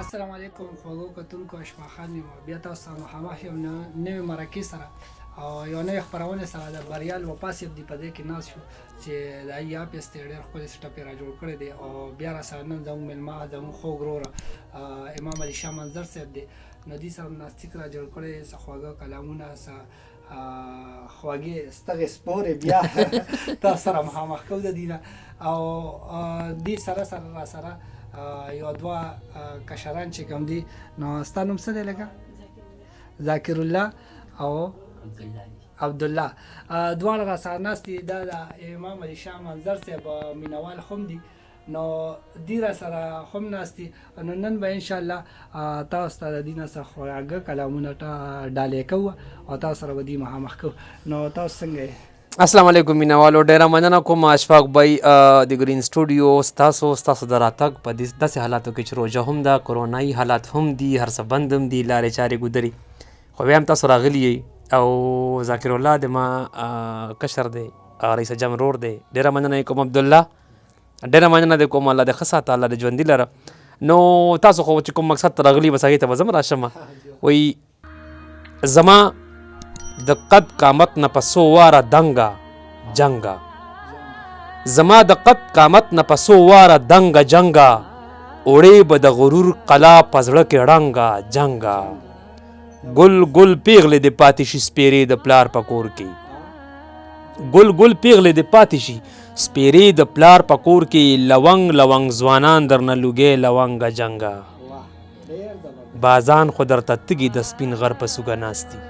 السلام علیکم خوږو کتونکو، اشفاق خان یم. بیا تاسو سره مخامخ یم نوې مرکې سره او یو نوې خپرونې سره. د بریال وفا صاحب دی په دې کې ناست شو چې د ای آفس دی، ډېر ښکلی setup یې را جوړ کړی دی. او بیا را سره نن زموږ مېلمه، زموږ خوږ ورور امام علي شاه منظر صاحب دی. نو دې سره ناستیک را جوړ کړی، څه خواږه کلامونه، څه خواږې ستغې سپورې بیا تاسو سره مخامخ کوو د دې نه. او دې سره سره را سره یو دوه کشران چې کوم دي. نو ستا نوم څه دی لکه؟ ذاکر الله او عبدالله دواړه را سره ناست دي. دا د امام علي شاه منظر صاحب مینوال هم دي، نو دی را سره هم ناست دي. نو نن به انشاءالله تاسو ته د دې نه څه خواږه کلامونه ډالۍ کوو او تاسو سره به دې مخامخ کوو. نو تاسو څنګه یې؟ السلام علیکم مینوالو، ډیره مننه کوم اشفاق بای د ګرین سټوډیو ستاسو د راتګ په داسې حالاتو کې چې روژه هم ده، کرونایي حالات هم دي، هر څه بند هم دي، لارې چارې ګودري، خو بیا هم تاسو راغلي یئ. او ذاکر الله د ما کشر دی، رئیس جم رور دی، ډیره مننه یې کوم. عبدالله ډیره مننه دې کوم، الله دې ښه ساته، الله دې ژوندي لره. نو تاسو خو چې کوم مقصد ته راغلي، بس هغې ته به زه هم راشم. وایي زما د قد قامت نه په څو واره دنګه جنګه، زما د قد قامت نه په څو واره دنګه جنګه، اوړې به د غرور قلا په زړه کې ړنګه جنګه. ګل ګل پیغلې دې پاتې شي سپیرې د پلار په کور کې، ګل ګل پیغلې دې پاتې شي سپیرې د پلار په کور کې، لونګ لونګ ځوانان درنه لوګی لونګه جنګه. بازان خو درته تږي د سپین غر په سوکه ناست دي،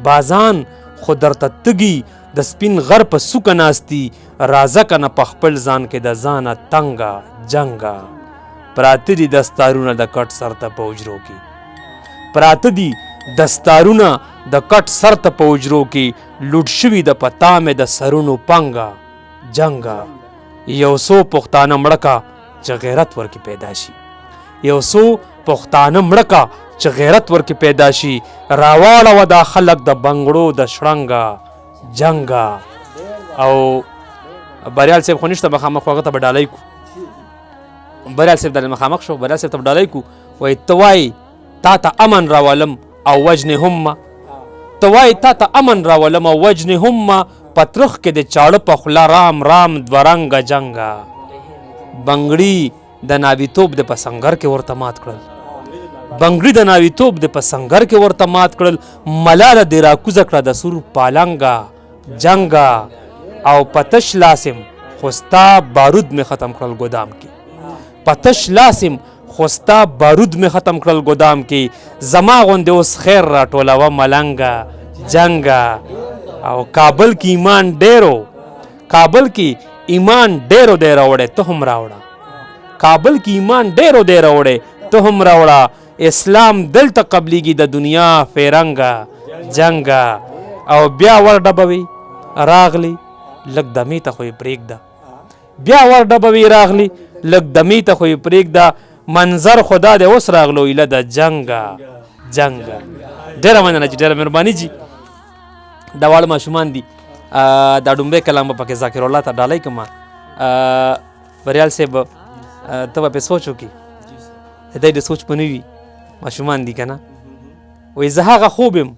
بازان خو درته تږي د سپین غر په سوکه ناست دي، راځه که نه په خپل ځان کې د ځانه تنګه جنګه. پراته دي دستارونه د کټ سر ته په حجرو کې، پراته دي دستارونه د کټ سر ته په حجرو کې، لوټ شوي د په تامې د سرونو پنګه جنګه. یو څو پښتانه مړه که چې غیرت ورکې پیدا شي، یو څو پښتانه مړه که چې غیرت ورکې پیدا شي، راواړوه دا خلک د بنګړو د شړنګه جنګه. او بریال صاحب خو نشته مخامخ، خو هغه ته به ډالۍ کو. بریال صاحب دلته مخامخ شو، بریال صاحب ته به ډالۍ کو. وایي ته وایې تا ته امن راولم او وجنې هم ما، ته وایې تا ته امن راولم او وجنې هم ما، په ترخ کې د چاړه په خوله رام رام دوه رنګه جنګه. بنګړي د ناویتوب د په سنګر کې ورته مات کړل، بنګړي د ناویتوب د په سنګر کې ورته مات کړل، ملاله دې راکوزه کړه د سور پالنګه جنګه. او په تش لاسم خو ستا بارود مې ختم کړل ګودام کې، په تش لاسم خو ستا بارود مې ختم کړل ګودام کې، زما غوندې اوس خیر راټولوه ملنګه جنګه. او کابل کې ایمان ډېرو، کابل کې ایمان ډېرو دی راوړی، ته هم راوړه. کابل کې ایمان ډېرو دی راوړی، ته هم راوړه. اسلام دلته قبلیږي د دنیا فیرنګه جنګه. او بیا ور ډبوي راغلی لږ دمې ته خو یې پرېږده، بیا ور ډبوي راغلی لږ دمې ته خو یې پرېږده، منظر خو دا دی اوس راغلو ایله د جنګه جنګه. ډېره مننه جي، ډېره مهرباني جي. دا واړه ماشومان دي، دا ډومبی کلام به پکې ذاکر الله ته ډالۍ کړم. بریال صاحب ته به پرې سوچ وکړې، دی د سوچ په نه وي، ماشومان دي که نه. وایي زه هغه خوب یم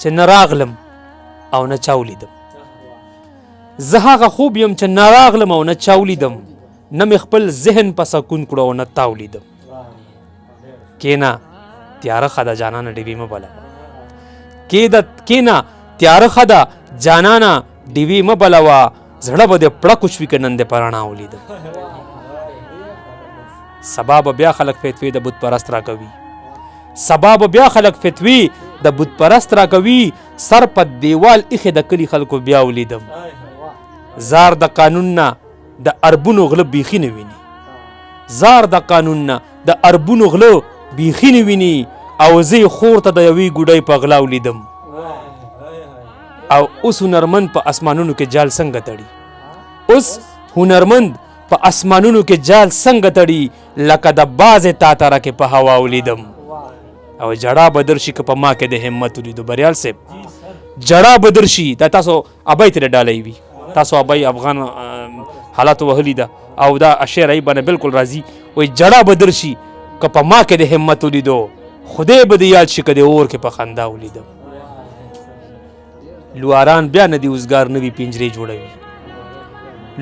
چې نه راغلم او نه چا ولیدم، زه هغه خوب یم چې نه راغلم او نه چا ولیدم، نه مې خپل ذهن په سکون کړو او نه تا ولیدم. کینه تیاره ښه ده جانانه ډیوې مه بلوه، کینه تیاره ښه ده جانانه ډیوې مه بلوه، زړه به دې پړک وشوي که نن دې په رڼا ولیدم. سبا به بیا خلک فتوې د بت پرست راکوي، سبا به بیا خلک فتوې د بت پرست راکوي، سر په دیوال ایښې د کلي خلکو بیا ولیدم. زار د قانون نه د اربونو غله بیخي نه ویني، زار د قانون نه د اربونو غله بیخي نه ویني، او زه یې خور ته د یوې ګوډۍ په غلا ولیدم. او اوس هنرمند په اسمانونو کې جال څنګه تړي، اوس هنرمند په اسمانونو کې جال څنګه تړي، لکه د بازې تاتره کې په هوا ولیدم. او جړا به درشي که په ما کې د همت ولیدو. بریال صاحب جړا به درشي، دا تاسو ابۍ ترې ډالۍ وي، تاسو ابۍ افغان حالاتو وهلي ده او دا شعر ای باندې بالکل راځي. وایي جړا به درشي که په ما کې د همت ولیدو، خدای به دې یاد شي که د اور کې په خندا ولیدم. لواران بیا نه دي وزګار، نوي پنجرې جوړوي.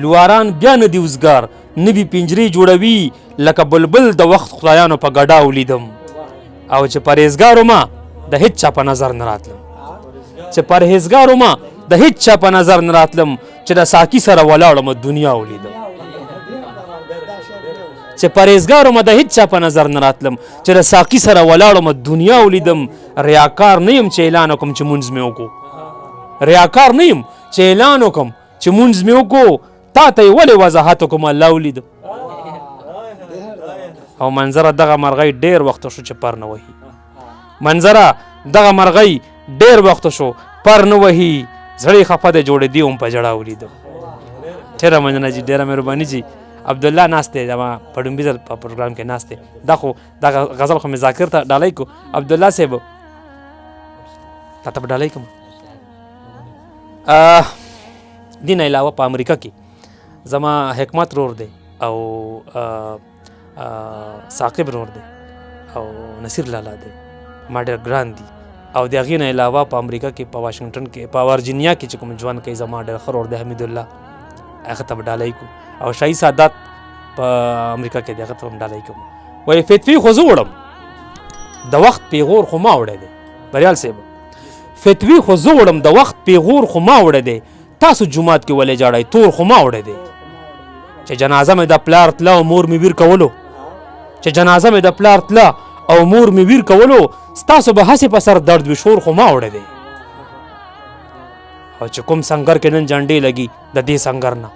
لواران بیا نه دي وزګار، نوي پنجرې جوړوي. لکه بلبل د وخت خدایانو په ګډا ولیدم. او چې پرهېزګار وم د هیڅ چا په نظر نه راتلم، چې پرهېزګار وم د هیڅ چا په نظر نه راتلم، چې د ساقي سره ولاړم دنیا ولیدم. چې پرهېزګار وم د هیڅ چا په نظر نه راتلم، چې د ساقي سره ولاړم دنیا ولیدم. ریاکار نه یم چې اعلان وکړم چې مونځ مې وکړو، ریاکار نه یم چې اعلان وکړم چې مونځ مې وکړو، تا ته یې ولې وضاحت وکړم، الله ولیدم. او منظره دغه مرغۍ ډېر وخت شو چې پر نه وهي، منظره دغه مرغۍ ډېر وخت شو پر نه وهي، زړه یې خفه دی جوړېدی هم په ژړا ولیدم. ډېره مننه جي، ډېره مهرباني جي. عبدالله ناست دی، زما په ړومبي ځل په پروګرام کې ناست دی. دا خو دا غزل خو مې ذاکر ته ډالۍ کو. عبدالله صاحب تا ته به ډالۍ کوم. دې نه علاوه په امریکا کې زما حکمت رور دی او ثاقب رور دی او نصیر لالا دی، ما ډېر ګران دي. او د هغې نه علاوه په امریکا کې په واشنګټن کې په ورجینیا کې چې کوم ژوند کوي زما ډېر ښه رور دی حمیدالله، هغه ته به ډالۍ کو. او شاهي سادات په امریکا کې دی، هغه ته هم ډالۍ کوم. وایي فتوی خو زه وړم، د وخت پیغور خو ما وړی دی. بریال صاحب فتوی خو زه وړم، د وخت پیغور خو ما وړی دی، تاسو جومات کې ولې ژاړئ، تور خو ما وړی دی. چې جنازه مې د پلار تله او مور مې ویر کولو، چې جنازه مې د پلار تله او مور مې ویر کولو، ستاسو به هسې په سر درد وي، شور خو ما وړی دی. او چې کوم سنګر کې نن جنډې لګي د دې سنګر نه،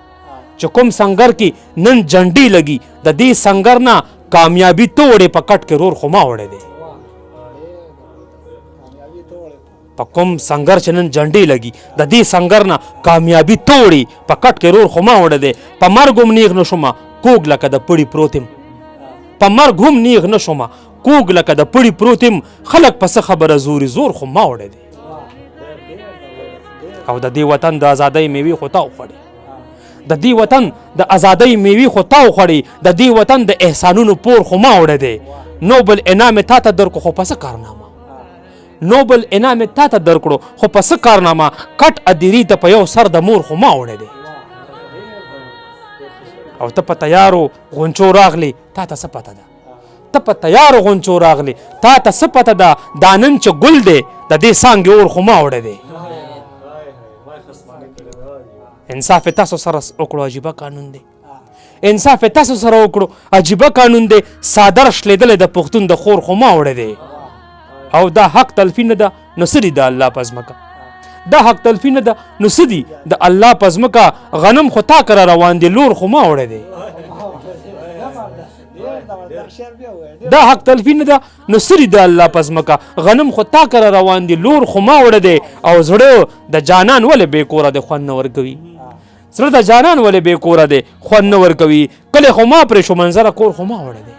چې کوم سنګر کې نن جنډې لګي د دې سنګر نه، کامیابي ته وړې په کټ کې رور خو ما وړی دی. په کوم سنګر چې نن جنډې لګي د دې سنګر نه، کامیابي ته وړي په کټ کې رور خو ما وړی دی. په مرګ هم نیغ نه شومه کوږ لکه د پړي پروت یم، په مرګ هم نیغ نه شومه کوږ لکه د پړي پروت یم، خلک په څه خبره زوري، زور خو ما وړی دی. او د دې وطن د ازادۍ میوې خو تا وخوړې، د دې وطن د ازادۍ میوې خو تا وخوړې، د دې وطن د احسانونو پور خو ما وړی دی. نوبل انعام یې تا ته درکړو خو په څه کارنامه، نوبل انعام یې تا ته درکړو خو په څه کارنامه، کټ ادیري ته په یو سر د مور خو ما وړی دی. او ته په تیارو غونچو راغلې، تا ته څه پته ده، ته په تیارو غونچو راغلې، تا ته څه پته ده، دا نن چې ګل دی د دې څانګې اور خو ما وړی دی. انصاف تاسو سره وکړو، عجیبه قانون دی. انصاف تاسو سره وکړو، عجیبه قانون دی. څادر شلېدلی د پښتون د خور خو ما وړی دی. او دا حق تلفي نه ده نو څه دي د الله په ځمکه، دا حق تلفي نه ده نو څه دي د الله په ځمکه، غنم خو تا کره روان دي، لور خو ما وړی دی. دا حق تلفي نه ده نو څه دي د الله په ځمکه، غنم خو تا کره روان دي، لور خو ما وړی دی. او زړه د جانان ولې بې کوره دی، خوند نه ورکوي، زړه د جانان ولې بې کوره دی، خوند نه ورکوي، کلی خو ما پرې شو منظره کور خو ما وړی دی.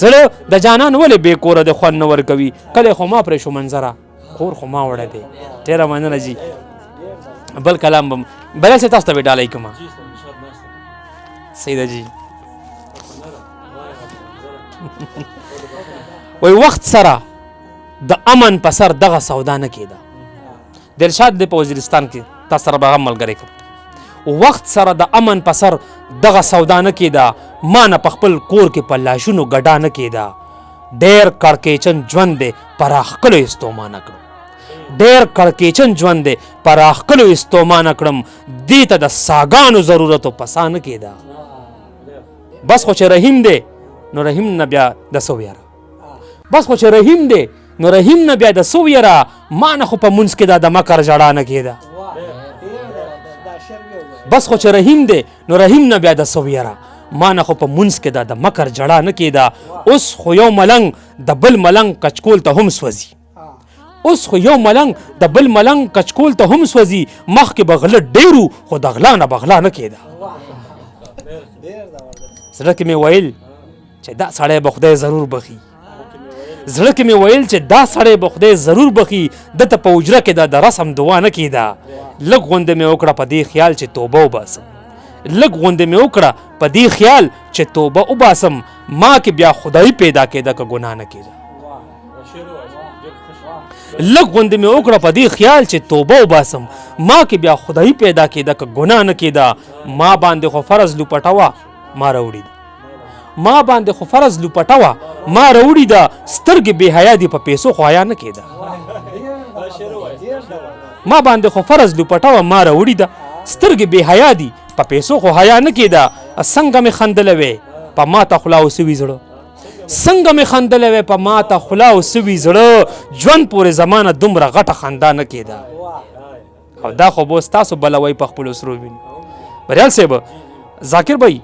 زړه د جانان ولې بې کوره دی، خوند نه ورکوي، کلی خو ما پرې شو منظره کور خو ما وړی دی. ډېره مننه جي. بل کلام به بل څه تاسو ته به ډالۍ کوم. صحیح ده جي. وایي وخت سره د امن په سر دغه سودا نه کېده. دلشاد دی په وزیرستان کې، تا سره به هم ملګری کوم. وخت سره د امن په سر دغه سودا نه کېده، ما نه په خپل کور کې په لاشونو ګډا نه کېده. ډېر کړکېچن ژوند دی په راښکلو یې ستومانه کړم، ډېر کړکېچن ژوند دی په راښکلو یې ستومانه کړم، دې ته د ساګانو ضرورت په سا نه کېده. بس خو چې رحیم دی نو رحیم نه بیا د څه ویره، بس خو چې رحیم دی نو رحیم نه بیا د څه ویره، ما نه خو په مونځ کې دا د مکر ژړا نه کېده. بس خو چې رحیم دی نو رحیم نه بیا د څه ویره، ما نه خو په مونځ کې دا د مکر ژړا نه کېده. اوس خو یو ملنګ د بل ملنګ کچکول ته هم سوځي، اوس خو یو ملنګ د بل ملنګ کچکول ته هم سوځي، مخکې به غله ډېر وو خو د غلا نه به غلا نه کېده. زړه کې مې ویل چې دا سړی به خدای ضرور بخي، زړه کې مې ویل چې دا سړی به خدای ضرور بخي، ده ته په حجره کې دا د رسم دعا نه کېده. لږ غوندې مې وکړه په دې خیال چې توبه وباسم، لږ غوندې مې وکړه په دې خیال چې توبه وباسم، ما کې بیا خدای پیدا کېده که ګناه نه کېده. لږ غوندې مې وکړه په دې خیال چې توبه وباسم، ما کې بیا خدای پیدا کېده که ګناه نه کېده. ما باندې خو فرض لوپټه وه ما راوړي ده، ما باندې خو فرض لوپټه وه ما راوړي ده، سترګې بې حیا دي په پیسو خو حیا نه کېده. ما باندې خو فرض لوپټه وه ما راوړي ده، سترګې بې حیا دي په پیسو خو حیا نه کېده. څنګه مې خندلی وی په ماته خوله او سوي زړه، څنګه مې خندلی وی په ماته خوله او سوي زړه، ژوند پورې زمانه دومره غټه خندا نه کېده. او دا خو به ستاسو بلوئ په خپلو سرو وینو. بریال صاحب، ذاکر بھائی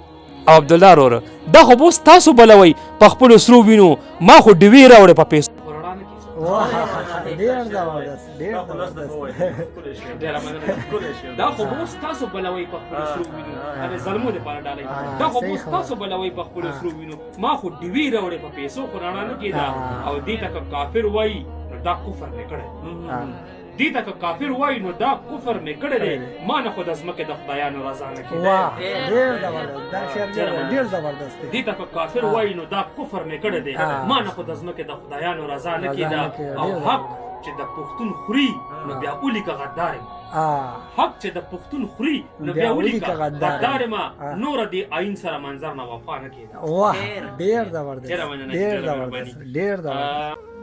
او عبدالله رور، دا خو به ستاسو بلوئ په خپلو سرو وینو، ما خو ډیوې راوړې په پیسو. ډیر زبردست، ډیر زبردست. دا خو به تاسو بلوي په خپل سرو وینو، د زلمو لپاره ډالۍ. دا خو به تاسو بلوي په خپل سرو وینو، ما خو ډیوې راوړې په پیسو خو رڼا نه کېده. او دې ته که کافر وایي نو دا کفر مې کړی، دې ته که کافر وایي نو دا کفر مې کړی دی، ما نه خو د ځمکې د خدایانو رضا نه کېده. واه، ډیر زبردست، دا شعر ډیر زبردست دی. دې ته که کافر وایي نو دا کفر مې کړی دی، ما نه خو د ځمکې د خدایانو رضا نه کېده. او حق چې د پښتون خوري نو بیا ولیکه غدار یم، حق چې د پښتون خوري نو بیا ولیکه غدار یم، نور دې آئین سره منظر نه وفا نه کېده. واه، ډیر زبردست، ډیر زبردست، ډیر زبردست.